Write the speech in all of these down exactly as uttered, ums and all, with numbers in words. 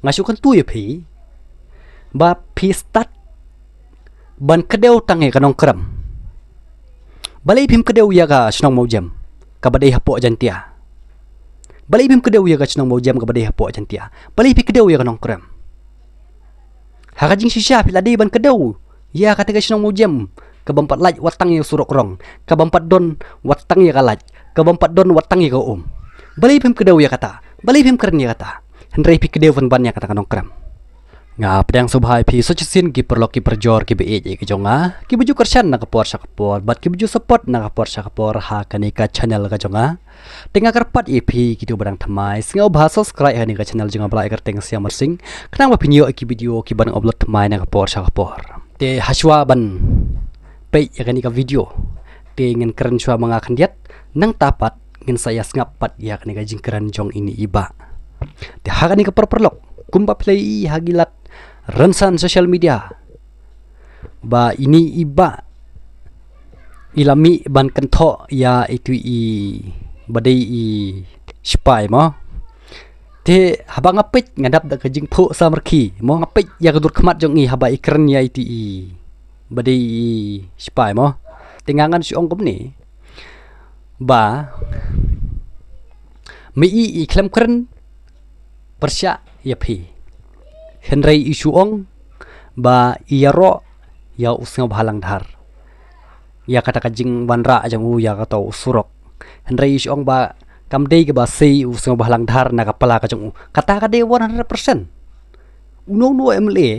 Nga shu kyntu ïa phi ba phi stad ban kdew tang ïa ka Nongkrem. Balei phim kdew ïa ka shnong Mawjem kaba dei hapoh Jaintia? Balei phim kdew ïa ka shnong Mawjem kaba dei hapoh Jaintia? Balei phi kdew ïa ka Nongkrem? Ha ka jingshisha phi la dei ban kdew ïa kata ka shnong Mawjem kabym pat lait wat tang ïa u surok rong, kabym pat don wat tang ïa ka lait, kabym pat don wat tang ïa ka um. Balei phim kdew ïa kata? Balei phim kren ïa kata? Hynrei phi kdew ban ban ïa kata ka Nongkrem. Nga pdiang sngewbha ïa phi sa shisien ki paralok ki parajor kiba ïeit ïa ka jong nga, kiba ju kyrshan na ka por sha ka por bad kiba ju support na ka por sha ka por ha kane ka channel ka jong nga. Te nga kyrpad ïa phi kito ba dang thymmai, sngewbha subscribe ha kane ka channel jong nga ba la ai kyrteng Siam Marsing, khnang ba phin ïoh ïa ki video kiban upload thymmai na ka por sha ka por. Te hashwa ban peit ïa kane ka video, te ngin kren shuwa ma nga khyndiat, nangta pat ngin sa ïa sngap pat ïa kane ka jingkren jong ine i bah. Te ha kane ka por paralok, kumba phi la ïohi ha ki lad rynsan social media, ba ine i bah i la mih ban kynthoh ïa itu i ba dei i shipai mo. Te haba nga peit nga dap da ka jingphuh samrkhie mo, nga peit ïa ka dur khmat jong i haba i kren ïa itu i ba dei i shipai mo. Te nga ngan shu ong kumne ba ma i i khlem kren pyrshah ïa phi. Hynrei i shu ong ba i ïaroh ïa u Sngewbhalang Dhar ïa kata ka jingwanrah jong u ïa kata u surok. Hynrei i shu ong ba kam dei kaba sei u Sngewbhalang Dhar na ka pla ka jong u. Kata ka dei one hundred percent. Uno uno M L A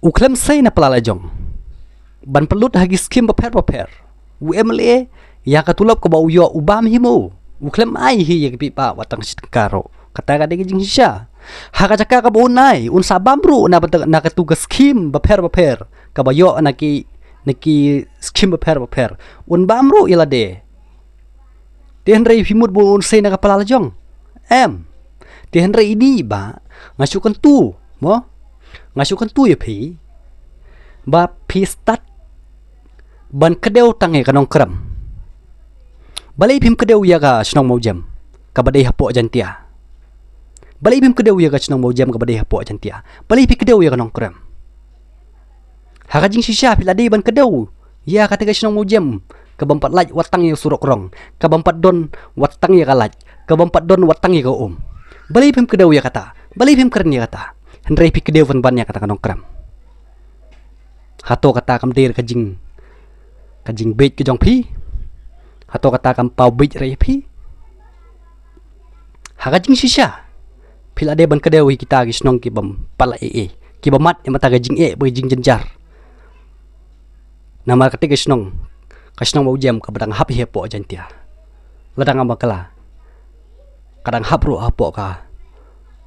u khlem sei na pla la jong ban pynlut ha ki skim bapher bapher. U M L A ïa ka tulop kaba u ïoh u bam hi mo, u khlem ai hi ïa ki paidbah wat tang shi tyngka ruh. Kata ka dei ka jingshisha. Ha ka jaka kaba un ai, un sa bam ruh na bynta na katu ka skim bapher bapher kaba ïoh na ki, na ki skim bapher bapher. Un bam ruh ïa lade. Te hynrei phi mut ba un sei na ka pla la jong? Em. Te hynrei ine i bah, nga shu kyntu mo, nga shu kyntu ïa phi ba phi stad ban kdew tang ïa ka Nongkrem. Balei phim kdew ïa ka shnong Mawjem kaba dei hapoh Jaintia? Balei phim kdew ïa ka shnong Mawjem kaba dei hapoh Jaintia? Balei phi kdew ïa ka Nongkrem? Ha ka jingshisha phi la dei ban kdew ïa kata ka shnong Mawjem kabym pat lait wat tang ïa u surok rong, kabym pat don wat tang ïa ka lait, kabym pat don wat tang ïa ka um. Balei phim kdew ïa kata? Balei phim kren ïa kata? Hynrei phi kdew ban ban ïa kata ka Nongkrem. Hato kata kam dei ka jing, ka jingbit ka jong phi? Hato kata kam paw bit re phi? Ha ka jingshisha phi la dei ban kdew ïa kita ki shnong kibym pat la ei ei, kiba mad ïa kata ka jingeh bad ka jingjynjar. Namar kata ka shnong, ka shnong Mawjem kaba dang hap hi hapoh Jaintia. Lada ngam bakla, ka dang hap ruh hapoh ka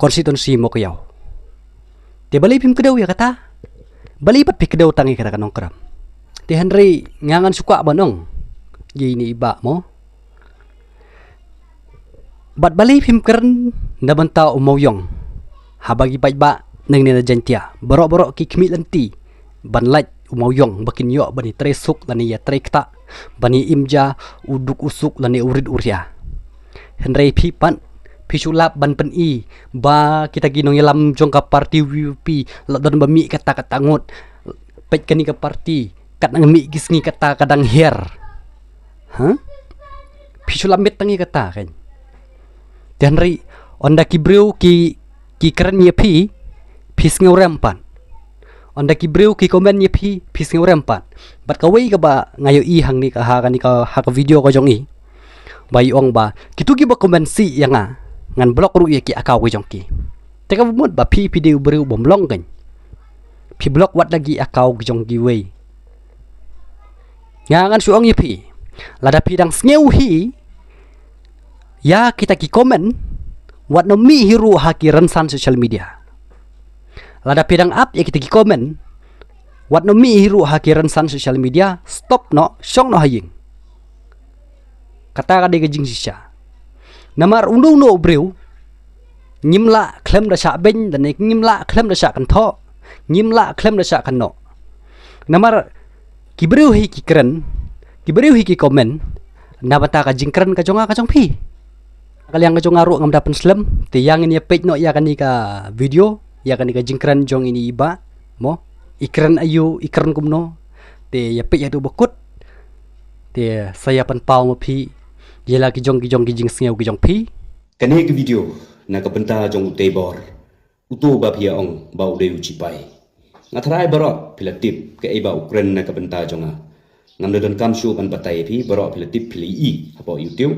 constituency Mawkïaw. Te balei phim kdew ïa kata? Balei pat phi kdew tang ïa kata ka Nongkrem? Te hynrei nga ngan shu kwah ban ong ïa ine i bah mo. Bad balei phim kren na bynta u Mawiong haba ki paidbah nangne na Jaintia baroh baroh ki khmih lynti ban lait u Mawiong ba kin ïoh ban ïatrei suk lane ïatrei ktah, ban ïa im ja u duk u suk lane u rit u ria. Hynrei phi pat phi shu lap ban pyni ba kita ki nongïalam jong ka party V P P la don ba mih kata kata ngut. Peit kane ka party kat nang mih ki sngi kata ka dang hiar. Ha? Phi shu lap met tang ïa kata kan. Te hynrei ynda ki briew ki, ki kren ïa phi, phi sngewrem pat. Ynda ki briew ki comment ïa phi, phi sngewrem pat. Bad kawei kaba nga ïohi hangne ka ha kane ka, ha ka video ka jong i, ba i ong ba kito kiba comment sih ïa nga, ngan block ruh ïa ki account ki jong ki. Te kaba mut ba phi phi dei u briew bym long kan. Phi block wat la ki account ki jong kiwei. Nga ngan shu ong ïa phi, lada phi dang sngew hi ïa kita ki comment, wat nym mih hi ruh ha ki rynsan social media. Lada phi dang ap ïa kita ki comment, wat nym mih hi ruh ha ki rynsan social media. Stop noh, shong noh ha ïing. Kata ka dei ka jingshisha. Namar uno uno u briew ngim lah khlem da shah beiñ, lane ngim lah khlem da shah kynthoh, ngim lah khlem da shah kynnoh. Namar ki briew hi ki kren, ki briew hi ki comment na bynta ka jingkren ka jong nga ka jong phi. Ka liang ka jong nga ruh ngam da pynslem, te ïa ngin ïa peit noh ïa kane ka video, ïa kane ka jingkren jong ine i bah, mo, i kren aïu, i kren kumno, te ïa peit haduh ba kut, te sa ïa pynpaw ma phi ïa la ki jong ki jong ki jingsngew ki jong phi. Kane ka video na ka bynta jong u Teibor, uto ba phi ïa ong ba u dei u shipai. Nga tharai baroh phi la tip kaei ba u kren na ka bynta jong nga. Ngam da donkam shuh ban batai ïa phi, baroh phi la tip, phi la ïohi hapoh YouTube.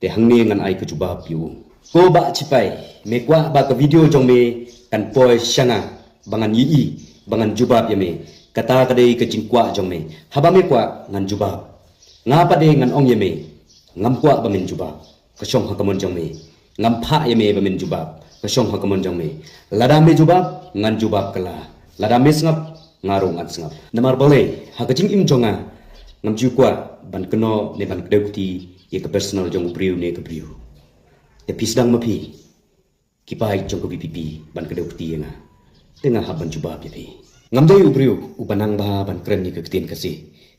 Te hangne ngan ai ka jubab ïa u. Ko bah shipai, me kwah ba ka video jong me kan poi sha nga ba ngan ïohi, ba ngan jubab ïa me? Kata ka dei ka jingkwah jong me. Haba me kwah ngan jubab. Nga pat de ngan ong ïa me, ngam kwah ba men jubab, ka shong ha ka mon jong me. Ngam phah ïa me ba men jubab, ka shong ha ka mon jong me. Lada me jubab, ngan jubab kylla. Lada me sngap, nga ruh ngan sngap. Namar balei, ha ka jingim jong nga, ngam ju kwah ban kynnoh ne ban kdew kti ïa ka personal jong u briew ne ka briew. Te phi sdang ma phi, ki paid jong ka VPP, ban kdew kti ïa nga. Te nga hap ban jubab ïa phi. Ngam dei u briew uba nang bha ban kren ïa ka ktien Khasi.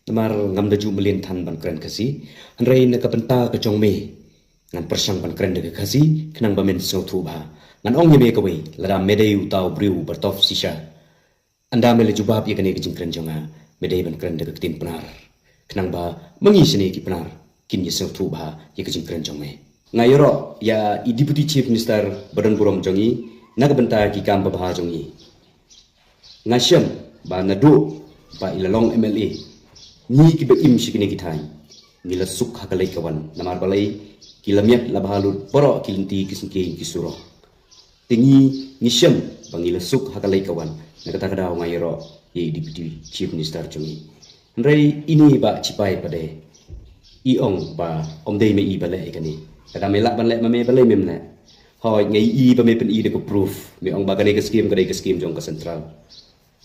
Namar ngam da ju mlien than ban kren Khasi. Hynrei na ka bynta ka jong me, ngan pyrshang ban kren da ka Khasi khnang ba men sngewthuh bha. Ngan ong ïa me kawei, lada me dei uta u briew uba tough shisha, ynda me la jubab ïa kane ka jingkren jong nga, me dei ban kren da ka ktien Pnar, khnang ba ma ngi shane ki Pnar kin ïa sngewthuh bha ïa ka jingkren jong me. Nga ïaroh ïa i Deputy Chief Minister ba don burom jong ngi na ka bynta ki kam babha jong ngi. Nga shem ba naduh ba i la long MLA, ngi kiba im sha kine ki thaiñ, ngi la suk ha ka leit ka wan. Namar balei? Ki la miat la bha lut baroh ki lynti, ki syngkien, ki surok. Te ngi, ngi shem ba ngi la suk ha ka leit ka wan. Na kata ka daw nga ïaroh ïa i Deputy Chief Minister jong ngi. Hynrei ine i bah shipai pat de, i ong ba ym dei ma i ba leh ïa kane. Lada me lah ban leh ma me, balei mem leh? Hooid, nga ïohi ba me pyni da ka proof. Me ong ba kane ka skim ka dei ka skim jong ka central.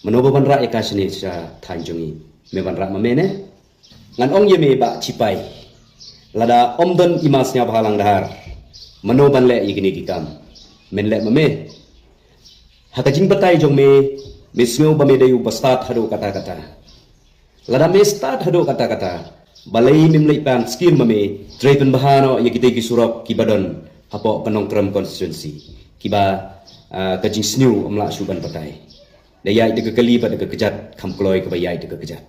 Mano ba wanrah ïa ka shane sha thaiñ jong ngi? Me wanrah ma me ne? Ngan ong ïa me bah shipai, lada ym don i Ma Sniawbhalang Dhar, mano ban leh ïa kine ki kam? Men leh ma me. Ha ka jingbatai jong me, me sngew ba me dei uba stad haduh katta katta. Lada me stad haduh katta katta, balei mem leit pan skim ma me, trei pynbha noh ïa kitei ki surok kiba don hapoh ka Nongkrem constituency, kiba, ah, ka jingsniew ym lah shuh ban batai. Da ïaid da ka kali bad da ka kjat, kham kloi kaba ïaid da ka kjat.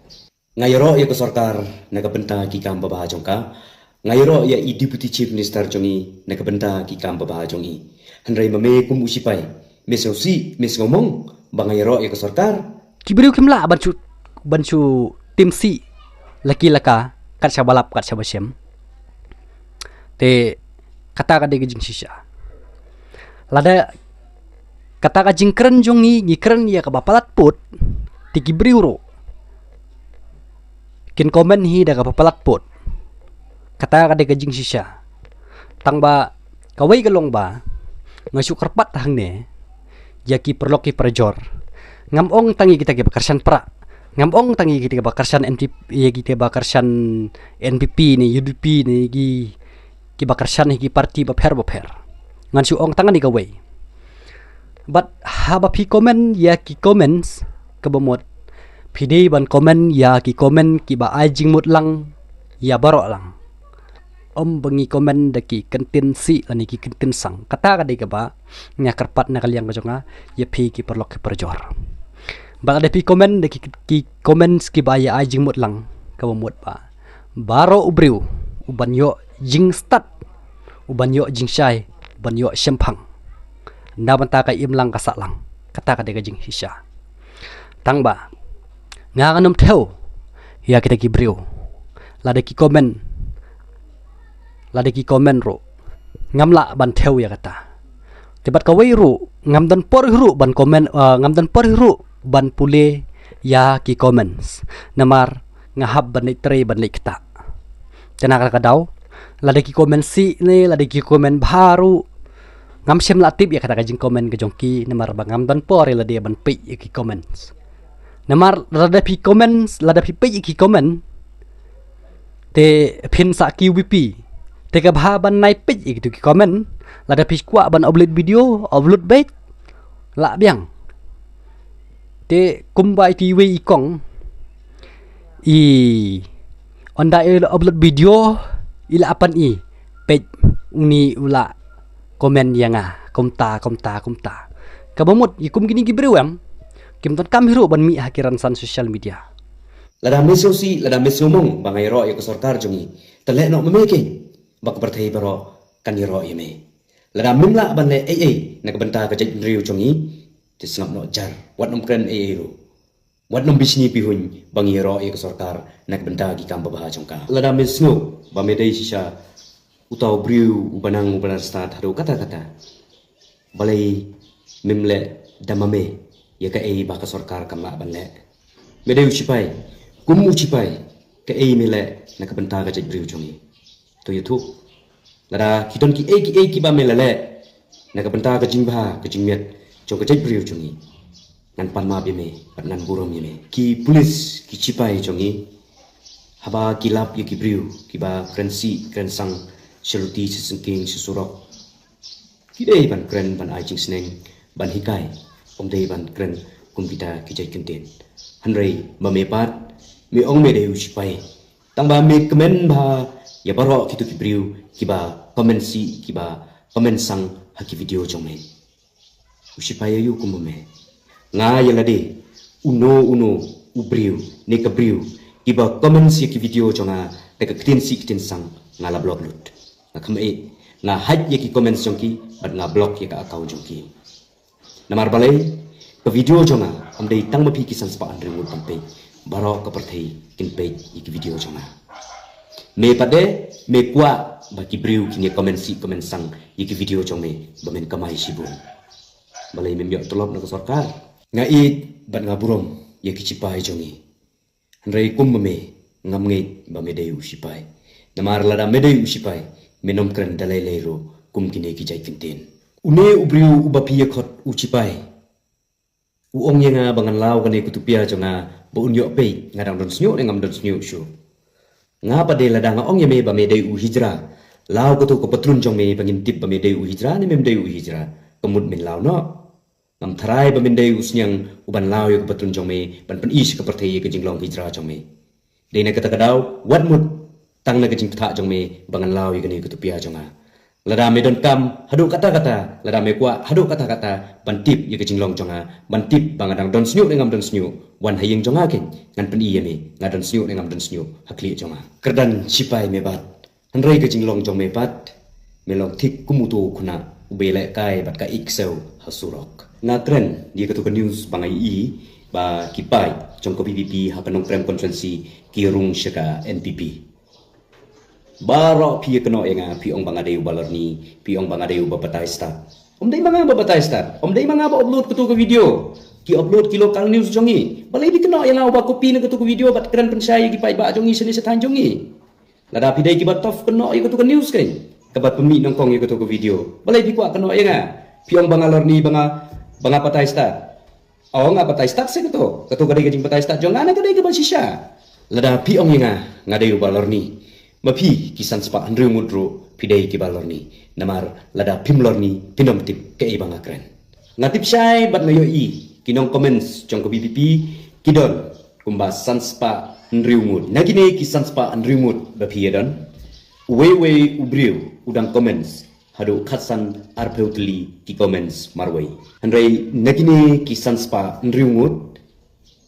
Nga ïaroh ïa ka sorkar na ka bynta ki kam babha jong ka. Nga ïaroh ïa i Deputy Chief Minister jong ngi na ka bynta ki kam babha jong i. Hynrei ma me kum u shipai, me sngewsih, me sngewmong ba nga ïaroh ïa ka sorkar? Ki briew kim lah ban shu, ban shu tim sih la ki la ka, kat shaba lap kat shaba shem. Te kata ka dei ka jingshisha. Lada kata ka jingkren jong ngi, ngi kren ïa kaba palat pud, te ki briew ruh kin comment hi da kaba palat pud. Kata ka dei ka jingshisha. Tang ba kawei ka long ba nga shu kyrpad hangne ïa ki paralok ki parajor. Ngam ong tang ïa kita kiba kyrshan prah. Ngam ong tang ïa kita kiba kyrshan NPP, ïa kita kiba kyrshan NPP ne UDP ne ki, kiba kyrshan ïa ki parti bapher bapher. Ngan shu ong tang kane kawei. Bad haba phi comment ïa ki comments kaba mut, phi dei ban comment ïa ki comment kiba ai jingmut lang ïa baroh lang. Ym ba ngi comment da ki kyntien sih lane ki kyntien sang. Kata ka dei kaba nga kyrpad na ka liang ka jong nga ïa phi ki paralok ki parajor. Bad lada phi comment da ki, ki comments kiba ïa ai jingmut lang, kaba mut ba baroh u briew u ban ïoh jingstad, u ban ïoh jingshai, u ban ïoh shemphang na bynta ka imlang ka sahlang. Kata ka dei ka jingshisha. Tang ba nga ngan ym thew ïa kita ki briew. Lada ki comment, lada ki comment ruh, ngam lah ban thew ïa kata. Te bad kawei ruh, ngam don por ruh ban comment, ah, ngam don por ruh ban pule ïa ki comments. Namar nga hap ban leit trei ban leit ktah. Te na kata ka daw, lada ki comment sih ne lada ki comment bha ruh, ngam shym lah tip ïa kata ka jingcomment ka jong ki, namar ba ngam don por ïa lade ban peit ïa ki comments. Namar lada phi comments, lada phi peit ïa ki comment, te phin sa kiew bha phi. Te kaba bha ban nai peit ïa kitu ki comment. Lada phi kwah ban upload video, upload beit, lah biang. Te kumba iti iwei i kong, i, ynda i la upload video, i la pan i peit Uni u la comment ïa nga kumta kumta kumta. Kaba mut ïa kum kine ki briew em, kim donkam hi ruh ban mih ha ki rynsan social media. Lada me sngewsih, lada me sngewmong ba nga ïaroh ïa ka sorkar jong ngi, te leh noh ma me keiñ, ba ka pyrthei baroh kan ïaroh ïa me. Lada mem lah ban leh ei ei na ka bynta ka jaitbynriew jong ngi, te sngap noh jar, wat nym kren ei ei ruh. Wat nym bishni bihuiñ ba ngi ïaroh ïa ka sorkar na ka bynta ki kam babha jong ka. Lada me sngew ba me dei shisha uta u briew uba nang uba la stad haduh katta katta, balei mem leh da ma me ïa kaei ba ka sorkar kam lah ban leh? Me dei u shipai, kum u shipai, kaei me leh na ka bynta ka jaitbynriew jong ngi? To ïathuh. Lada ki don kiei kiei kiba me la leh na ka bynta ka jingbha ka jingmiat jong ka jaitbynriew jong ngi, ngan pan map ïa me bad ngan burom ïa me. Ki pulit, ki shipai jong ngi, haba ki lap ïa ki briew kiba kren sih kren sang sha luti sha syngkien sha surok, ki dei ban kren ban ai jingsneng, ban hikai, ym dei ban kren kum kita ki jait kyntien. Hynrei ma me pat, me ong me dei u shipai, tangba me kmen bha ïa baroh kito ki briew kiba comment sih, kiba comment sang ha ki video jong me. U shipai aïu kum ma me? Nga ïa lade, uno uno u briew ne ka briew kiba comment sih ïa ki video jong nga da ka ktien sih ktien sang, nga la block lut. Nga khlem eh, nga hide ïa ki comments jong ki bad nga block ïa ka account jong ki. Namar balei? Ka video jong nga ym dei tang ma phi ki san spah hynriew ngut ban peit, baroh ka pyrthei kin peit ïa ki video jong nga. Me pat de, me kwah ba ki briew kin ïa comment sih comment sang ïa ki video jong me ba men kamai shibun? Balei mem ïoh tulop na ka sorkar? Nga ïeit bad nga burom ïa ki shipai jong ngi. Hynrei kum ma me, ngam ngeit ba me dei u shipai. Namar lada me dei u shipai, me nym kren da lei lei ruh kum kine ki jait kyntien. Une u briew uba phi ïa khot u shipai, u ong ïa nga ba ngan law kane ka tupia jong nga ba un ïoh peit, nga dang don shñiuh ne ngam don shñiuh shuh. Nga pat de, lada nga ong ïa me ba me dei u hijra, law kato ka patlun jong me ba ngin tip ba me dei u hijra ne mem dei u hijra, ka mut men law noh. Ngam tharai ba men dei u sniang uban law ïa ka patlun jong me ban pyni sha ka pyrthei ïa ka jinglong hijra jong me. Dei na kata ka daw, wat mut tang na ka jingpyntha jong me ba ngan law ïa kane ka tupia jong nga. Lada me donkam haduh katta katta, lada me kwah haduh katta katta ban tip ïa ka jinglong jong nga, ban tip ba nga dang don shñiuh ne ngam don shñiuh, wan ha ïing jong nga keiñ, ngan pyni ïa me, nga don shñiuh ne ngam don shñiuh ha khlieh jong nga. Kyrdan shipai me bat, hynrei ka jinglong jong me pat, me long thik kum uto u khynnah uba ïalehkai bad ka ïeid ksew ha surok. Nga kren ïa kato ka news ba nga ïohi ba ki paid jong ka VPP ha ka Nongkrem constituency ki rung sha ka NPP. Baroh phi ïa kynnoh ïa nga, phi ong ba nga dei uba lorni, phi ong ba nga dei uba batai stad. Ym dei ma nga ba batai stad, ym dei ma nga ba upload kato ka video. Ki upload ki local news jong ngi. Balei phi kynnoh ïa nga uba copy na kato ka video bad kren pynshai ïa ki paidbah jong ngi shane sha thaiñ jong ngi? Lada phi dei kiba tough, kynnoh ïa kato ka news keiñ kaba pynmih nyngkong ïa kato ka video. Balei phi kwah kynnoh ïa nga? Phi ong ba nga lorni, ba nga, ba nga batai stad. Ong nga batai stad se kato. Kato ka dei ka jingbatai stad jong nga ne ka dei kaba shisha? Lada phi ong ïa nga, nga dei uba lorni, ma phi ki san spah hynriew ngut ruh phi dei kiba lorni. Namar lada phim lorni, phin ym tip kaei ba nga kren. Nga tip shai bad nga ïohi ki nong comments jong ka VPP ki don kumba san spah hynriew ngut. Na kine ki san spah hynriew ngut ba phi ïa don, uwei uwei u briew u dang comments haduh khatsan arphew tylli ki comments marwei. Hynrei na kine ki san spah hynriew ngut,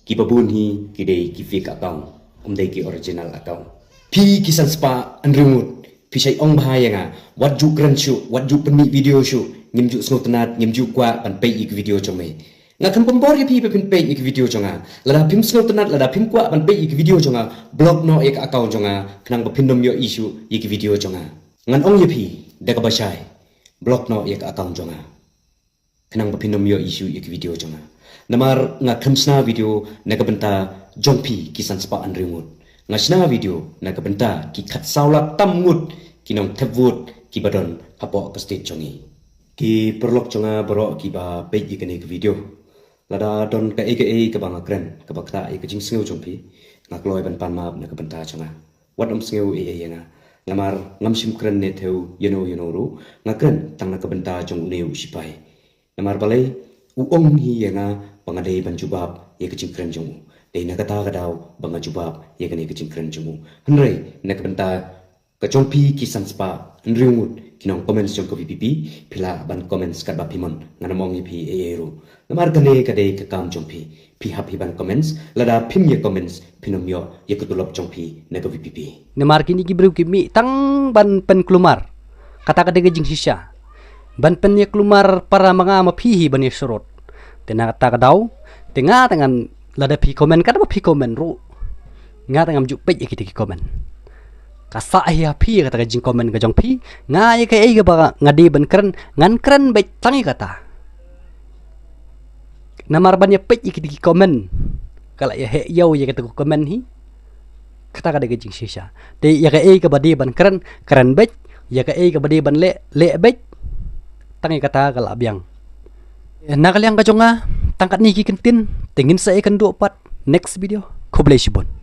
kiba bun hi ki dei ki fake account, ym dei ki original account. Phi ki san spah hynriew ngut, phi shait ong bha ïa nga, wat ju kren shuh, wat ju pynmih video shuh, ngim ju sngewtynnat, ngim ju kwah ban peit ïa ki video jong me. Nga khlem pynbor ïa phi ba phin peit ïa ki video jong nga. Lada phim sngewtynnat, lada phim kwah ban peit ïa ki video jong nga, block noh ïa ka account jong nga, khnang ba phin nym ïohi shuh ïa ki video jong nga. Ngan ong ïa phi da kaba shai, block noh ïa ka account jong nga, khnang ba phin nym ïohi shuh ïa ki video jong nga. Namar nga khlem shna video na ka bynta jong phi ki san spah hynriew ngut. Nga shna video na ka bynta ki khatsaw lak tam ngut ki nongthep vote kiba don hapoh ka state jong ngi. Ki paralok jong nga baroh kiba peit ïa kane ka video, lada don kaei kaei kaba nga kren kaba ktah ïa ka jingsngew jong phi, nga kloi ban pan map na ka bynta jong nga. Wat nym sngew ei ei ïa nga. Namar ngam shym kren ne thew ïano ïano ruh, nga kren tang na ka bynta jong une u shipai. Namar balei? U ong hi ïa nga ba nga dei ban jubab ïa ka jingkren jong u. Dei na kata ka daw ba nga jubab ïa kane ka jingkren jong u. Hynrei na ka bynta Ka jong phi ki san spah hynriew ngut ki nong comments jong ka VPP, phi lah ban comments katba phi mon, ngan ym ong ïa phi ei ei ruh. Namar kane ka dei ka kam jong phi. Phi hap hi ban comments, lada phim ïa comments, phin ym ïoh ïa ka tulop jong phi na ka VPP. Namar kine ki briew ki mih tang ban pynkulmar. Kata ka dei ka jingshisha. Ban pynïakulmar para ma nga ma phi hi ban ïasyrut. Te na kata ka daw, te nga te ngan, lada phi comment katba phi comment ruh, nga te ngam ju peit ïa kita ki comment. Ka sah hi ha phi ïa kata ka jingcomment ka jong phi. Nga ïa kaei kaba nga dei ban kren, ngan kren beit tang ïa kata. Namar ban ïa peit ïa kita ki comment, ka la ïa heh ïew ïa kata ka comment hi. Kata ka dei ka jingshisha. Te ïa kaei kaba dei ban kren, kren beit. Ïa kaei kaba dei ban leh, leh beit. Tang ïa kata ka la biang. Na ka liang ka jong nga, tang katne ki kyntien. Te ngin sa ïakynduh pat next video. Khublei shibun.